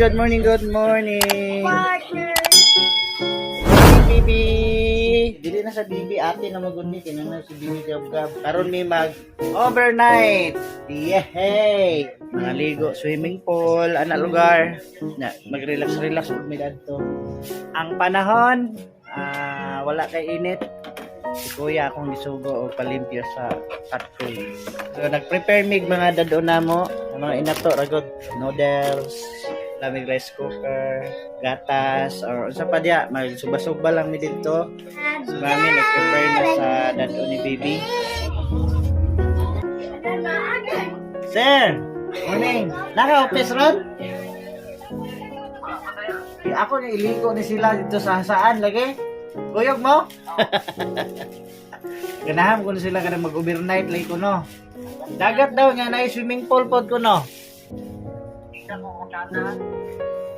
Good morning, good morning. Partner. Morning, baby. Dili na sa baby, ate na magud ni kay na si baby Gab Gab. Karon mi mag overnight. Yehey! Mga ligo, swimming pool, ana lugar. Na mag-relax relax pud mi dadto. Ang panahon, wala kay init. Si kuya akong gisugo og palimpyo sa pathway. So nag-prepare mig mga dad-on namo, ang mga inato ragod noodles, lamig rice cooker, gatas, or unsa pa diya, magsuba-suba lang mi didto. Si mami nag-prepare na sa dad-on ni baby. Sir, morning. Naka-office ron? Eh, ako ni iligo ni sila dito sa saan lagi. Kuyog mo? Ganahan ko na sila kada mag-overnight lagi ko no. Dagat daw nga na swimming pool pod ko no.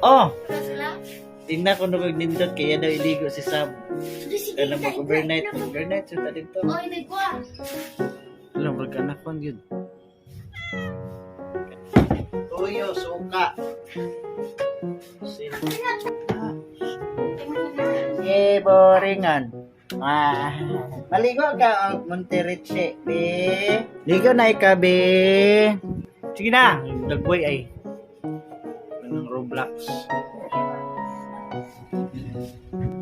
Oh, tingnan ko nung nindot kaya daw iligo si Sam. Kaya mag-overnight, mag-overnight sa dito. Oh, hindi ko ah. Alam, wag ka na kon yun. Tuyo, suka. Sin. Eh, boringan. Ah, maligo ka og Monterriche, be. Ligo na ika, be. Sige na, dagboy ay. Anong Roblox.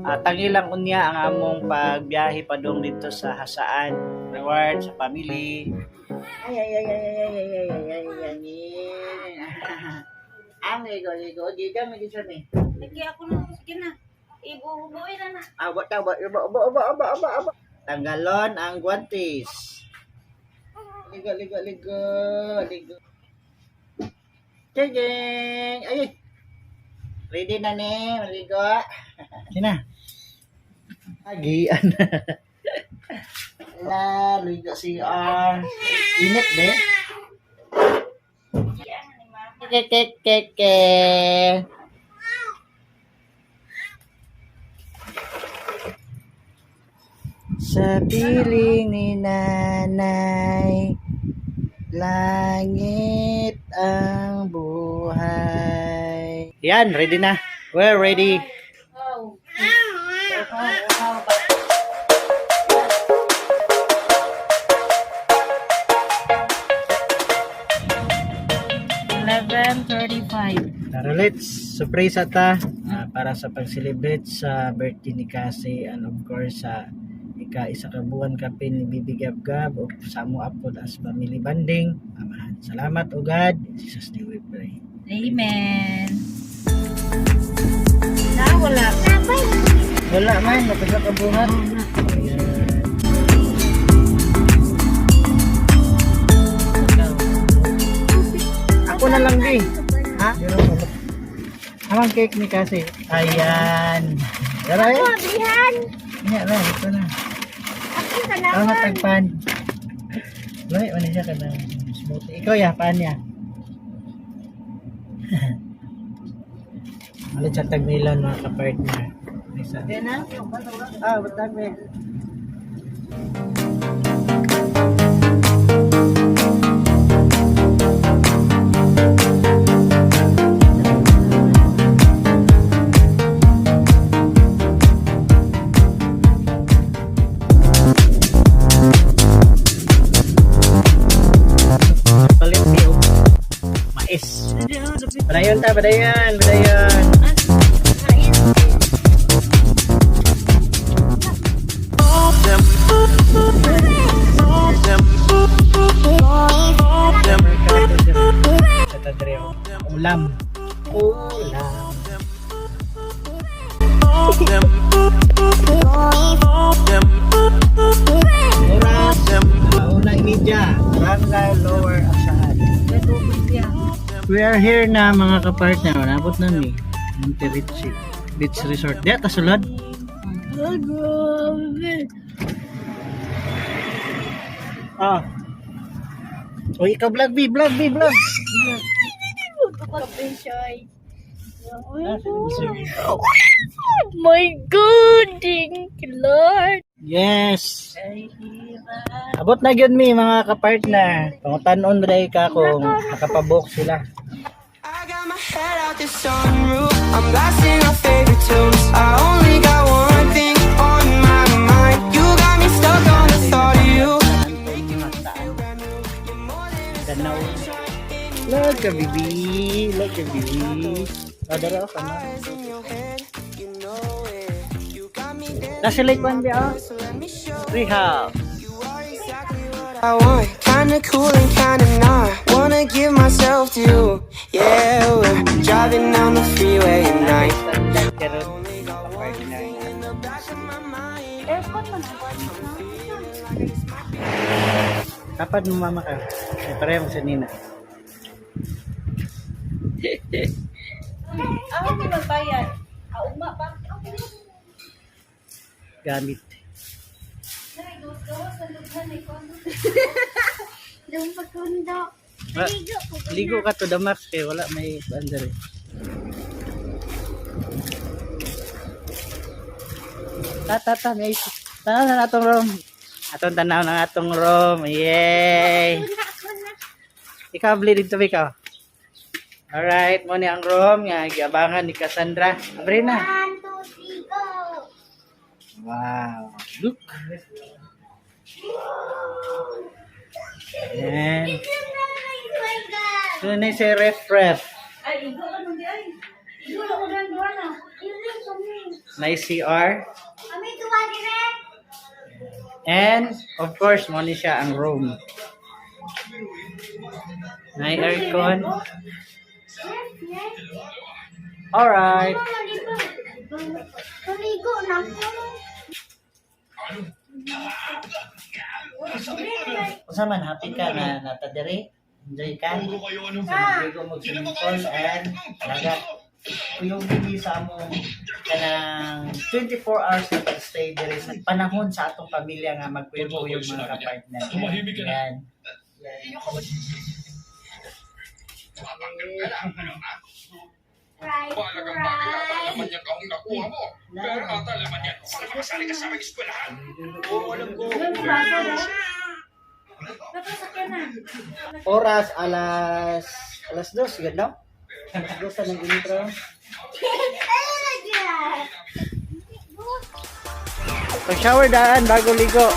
Tangi lang unya ang among pagbiyahe padung dito sa Jasaan. Reward sa family. Ay, ay, ay, ay, ay, ay, ay, ay, ay, ay, ay. Ang ligo, ligo. Giga, may siya ni. Lagi ako na. Sige na. Ibubuoy na na. Awa, tawa, aba, aba, aba, aba, aba, aba. Tanggalon ang guantes. Ligo, ligo, ligo, ligo. Cheng, Ay, ready na ni, maligo. Sina? Agian. La, ligo CR. Init, be. Ke, ke, ke, ke. Sa piling ni nanay, langit ang buhay. Yan, ready na. We're ready. Oh. 11:35. Tara, let's surprise ata para sa pag-celebrate sa birthday ni Cassie and of course sa ika-isa ka buwan kapin ni Bibi Gab Gab o sa amo apod as family bonding. Amahan. Salamat o God. In Jesus' name we pray. Amen. Na, wala. Wala man, napasa ka buhat. Ayan. Ako na lang di. Ha? Amang cake ni kasi. Ayan. Tara eh. Ablihan. Nga na, ito na. Ako sa Ang matagpan. Wala, wala siya ka ng smoothie. Ikaw ya, paan niya? Wala siya tagmilan mga kapartner. Isa. na. Ah, batag me. Palit ni og mais. Padayon ta, padayon, padayon. Sa tadreo. Ulam. Ulam. Oras. 1:30. Barangay Lower Asahan. We are here na mga kapartner. Nabot na mi. Monterriche Beach Resort. Diya, tasulod. Ah. Uy, ikaw vlog, B. Vlog, B. Vlog. Oh my God, thank you, Lord. Yes. Abot na gyud mi mga kapartner. Pangutan-on ba ka kung nakapabook sila. I got my head Out the sunroof, I'm blasting our favorite tunes. I only got one thing on my mind. You got me stuck on the thought of you. Mga Tanaw. Look ka, baby. Look ka, baby. Oh, dara ka na. Eyes in your head, you know it. You got me Nasa Lake One, ba, oh? so let me show Treehouse. you are exactly what I want. Kinda cool and kinda not. Wanna give myself to you. Yeah, we're driving down the freeway at night. Sunlight karon, mga partner. In the back of my mind. Aircon man. Dapat mo mama ka. Ay, pareho mo sa nina. Ah, hindi magbayad. Ah, ugma pa. Gamit. Nay, gawas-gawas ang dughan eh. Doon pagkundo. Ah, Ligo ko. ligo ka to the max kay wala may kuan dere. Ta ta ta may tanaw na atong room. Atong tanaw na atong room. Yay! Ikaw bli dito ikaw. Alright, mo ni ang room nga giabangan ni Cassandra. Abre na. One, two, three, go! Wow. Look. And Oh my God! so na si ref ref. Ay, igo ka nung di ay. Igo na ko dyan, duha na. Nice CR. Kami tuwa direct. And of course, mo ni siya ang room. May aircon. Yes, yes. Alright. Maligo. Maligo na ako. Unsa man, happy ka na natadiri? Enjoy ka? Sa magligo mo swimming pool and dagat. Kuyog gini sa among kanang 24 hours na pag-stay diri sa panahon sa atong pamilya nga magkuyog-kuyog mga kapartner. Tumahimik ka na. Yan. Right, Mahalagang bagay ata right. naman yung kahong nakuha mo. Pero ata laman yan para makasali ka sa aming eskwelahan. Oo, alam ko. Napasakyan na. Oras alas 2, ganda? Alas 2 na ng intro. Oh my God! Pag-shower daan bago ligo.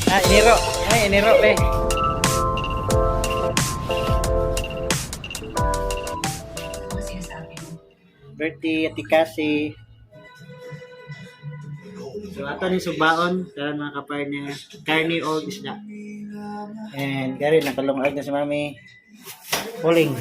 Ah, iniro. Ay, iniro, be. Ano sinasabi mo? Birthday, Ate Cassie. So, ato ni subaon, karon mga kapartner, karne o isda. And gari nakalungag na si Mami. Huling.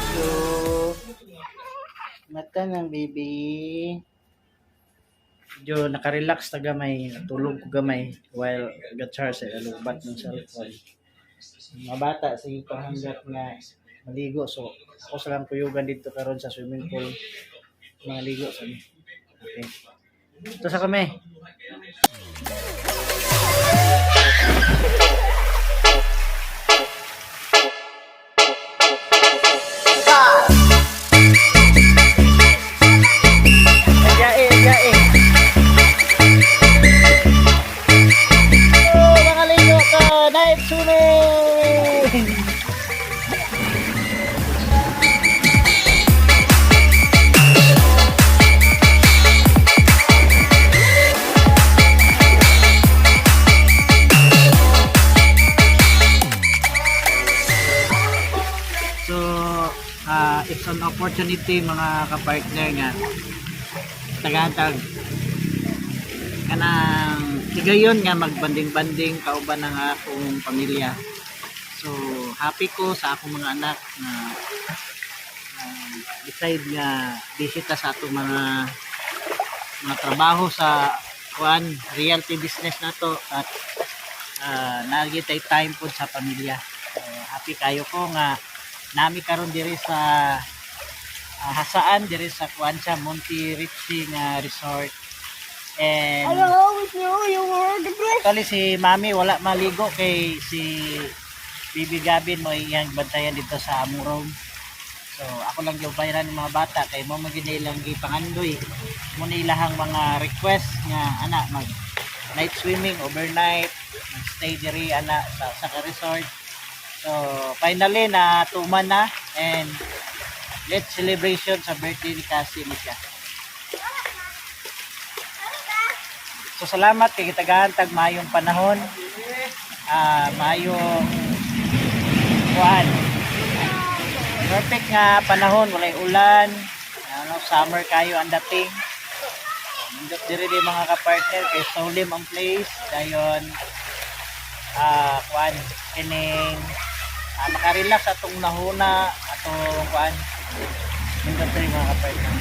So, mata ng baby. Medyo nakarelax na gamay, natulog ko gamay while ga-charge sa alubat ng cellphone. Mga bata, sige pa hanggat nga maligo. So, ako sa lang kuyugan dito karon sa swimming pool. Mga ligo sa Okay. Ito sa kami. Ayae, ayae. Oh, mga ligo ka! Night swimming! It's an opportunity, mga kapartner, nga tagantag kanang higayon nga magbanding-banding kauban ng akong pamilya. So happy ko sa akong mga anak na decide nga bisita sa atong mga trabaho sa kuan, realty business nato, at naa tay time pod sa pamilya. So, happy kayo ko nga nami karon diri sa Jasaan, diri sa kuan, sa Monte Ricci nga resort, and always know you were the best. Actually, si Mami wala maligo kay si Bibi Gavin mo iyang bantayan dito sa among room. So ako lang yung bayaran ng mga bata kay mo man gid ilang gipangandoy. Mo na ilahang mga request nga ana mag night swimming overnight, mag-stay diri ana sa resort. So finally na tuman na, and let's celebration sa birthday ni Cassie ni siya. So salamat kay gitagaan tag maayong panahon. Maayong kuan. Perfect nga panahon, walay ulan. Ano, summer kayo ang dating. Nindot diri di, mga kapartner, kay solim ang place, dayon kuan kining makarelax atong nahuna atong kuan. Nindot diri, mga kapartner.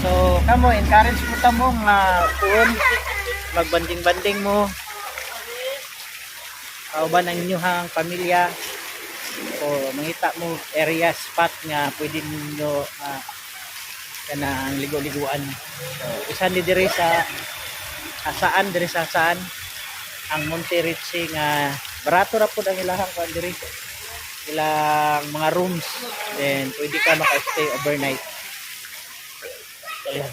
So, kamo, encourage mo ta mo nga kuon, magbanding-banding mo kauban ang inyong pamilya o mangita mo area, spot nga pwede ninyo kanang ligo-liguan. So, isa ni diri sa Jasaan, diri sa Jasaan, ang Monte Ricci nga barato ra pud ang ilahang kuan diri, ilang mga rooms, then pwede ka maka-stay overnight. Ayan.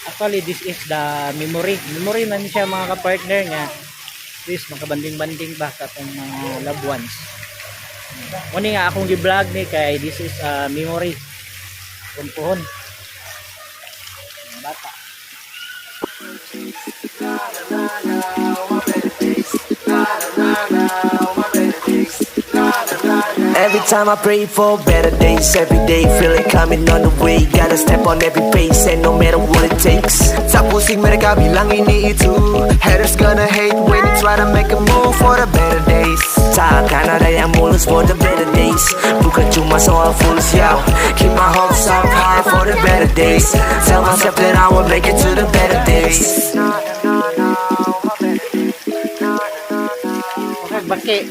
Actually, this is the memory. Memory man siya, mga kapartner, nga this makabanding-banding ba sa atong mga loved ones. Muni nga akong gi-vlog ni kay this is a memory. Kumpuhon. Bata. Every time I pray for better days, every day feel it coming on the way. Gotta step on every pace, and no matter what it takes. Tak pusing mereka bilang ini itu. Haters gonna hate when you try to make a move for the better days. Takkan ada yang mulus for the better days. Bukan cuma soal fulus, yo. Keep my hopes up high for the better days. Tell myself that I will make it to the better days. Murag baki.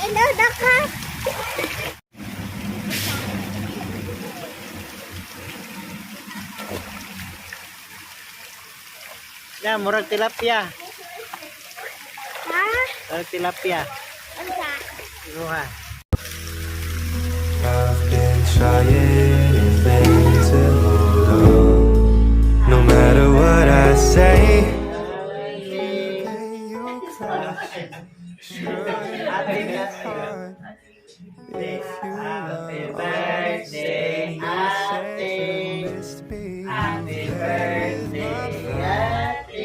Ano na ka? Na, murag tilapia. Ha? Murag tilapia. Unsa? Imuha. I've been trying in vain to hold on. No matter what I say. Happy birthday, ate. Happy birthday, ate.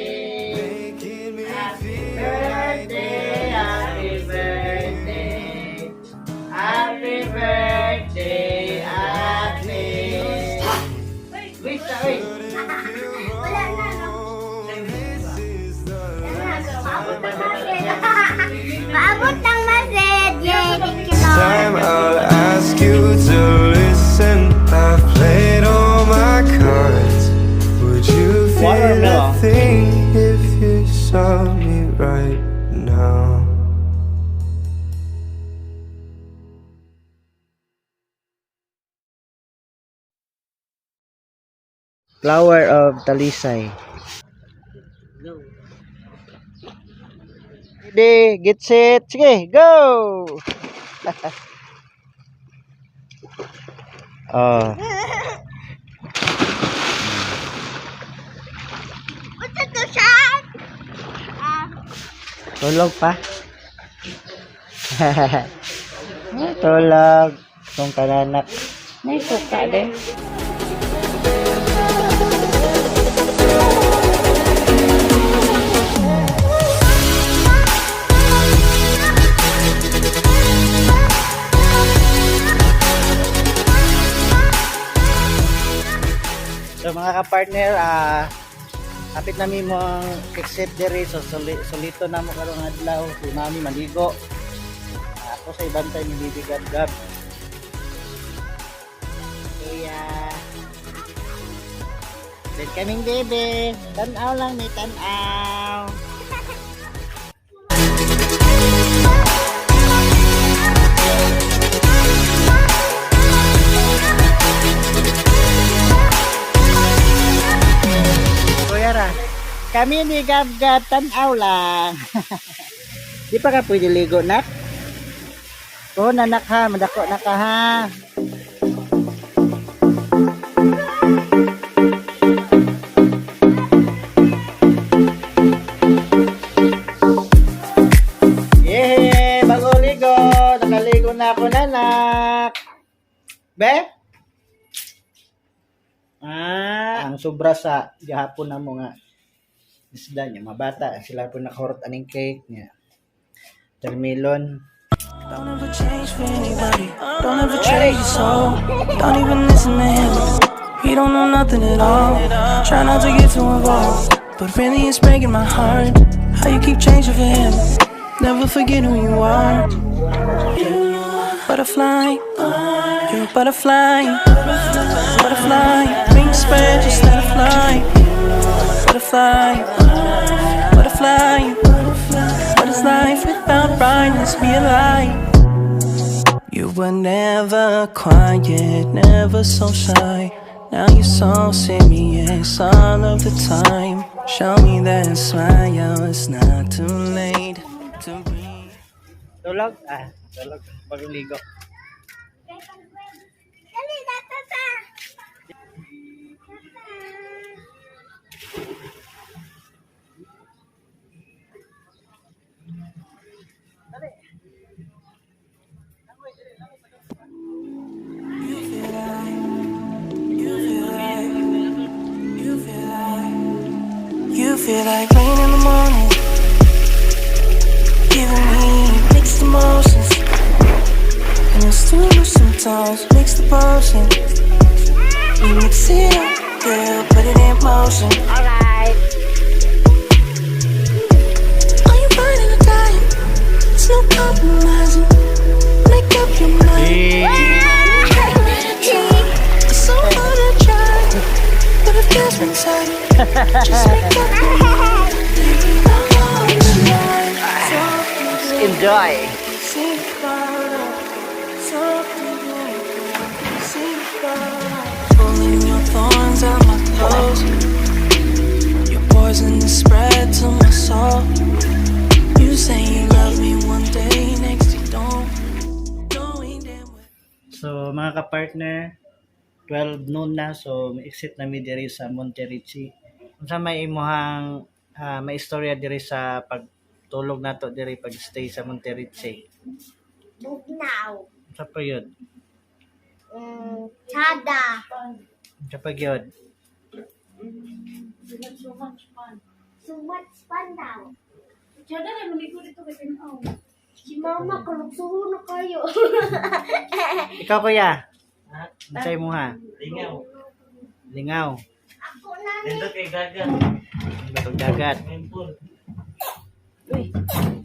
Happy birthday, happy birthday. Happy birthday, ate. Wait, wait. Wala na, no? Paabot ng masid. Paabot ng masid. Yay, thank you, Lord. Time I'll ask you to listen. I've played all my cards. Would you feel a Watermelon. Thing if you saw me right now? Flower of Talisay. Go. Ready, get set, sige, go! Oh. Unsa to siya? Ah, Tulog pa. Tulog. Itong kananak. May suka de. So mga ka-partner, hapit na mi mo ang exit diri, so sulito na mo karong adlaw si Mami maligo. Ako sa ibantay ni Bibi Gab Gab. Kuya. Then kaming bebe. Tanaw lang ni tanaw. Kuya ra. Kami ni Gab Gab, tanaw lang. Di pa ka pwede ligo, nak? Oo, nanak ha. Madako na ka ha. Yeah, bago ligo. Nakaligo na ako, nanak. Be? Ah, ang sobra sa gihapon na mo nga isda niya, mabata sila po nakahurot aning cake niya. Termilon. Don't ever change for anybody. Don't ever trade your soul. Don't even listen to him. He don't know nothing at all. Try not to get too involved. But really, it's breaking my heart. How you keep changing for him. Never forget who you are. You butterfly. You're a butterfly. Butterfly. Wings spread, just let it fly. Butterfly. Butterfly. What is life without brightness? Be alive. You were never quiet, never so shy. Now you're so serious all of the time. Show me that smile, it's not too late to breathe. Tulog? Ah, tulog. Bagong ligo. Dali na, tata. You feel like, you feel like, you feel like, you feel like rain in the morning, giving me mixed emotions, and it's too much sometimes. Mix the potion, we mix it up, girl, put it in motion. Alright. Are you burning or dying? There's no compromising. Make up your mind. It's so hard to try, but if there's one side, just make up your mind. I want you right. So Enjoy! sing louder, something sing louder. Pulling your thorns out my clothes. Your poison is spread to my soul. You say you love me one day, next you don't. Knowing damn well. So mga ka-partner, 12 noon na, so exit na mi diri sa Montericci. Unsa may imuhang may istorya diri sa pagtulog nato diri, pag stay sa Montericci? Bugnaw. Unsa pa yun? Tada. Unsa pa gyud? So much fun. So much fun daw. Tsada rin, maligo dito kay Tinaw. Si mama, kalugsuho na kayo. Ikaw kuya? Unsa imo ha? Lingaw. Lingaw. Ako na ni. Nindot kay dagat. Batong dagat. Swimming pool.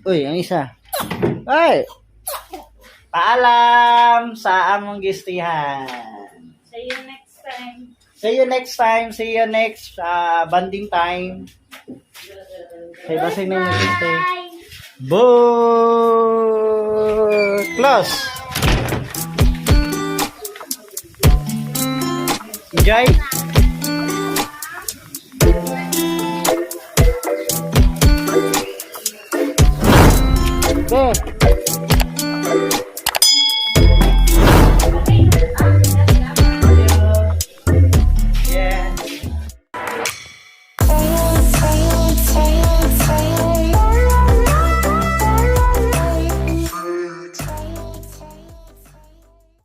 Uy, ang isa. Ay! Paalam sa among gistihan. See you next time. See you next time. See you next banding time. Say basing na yung stay. Bye. Boo! Close! Enjoy! Be,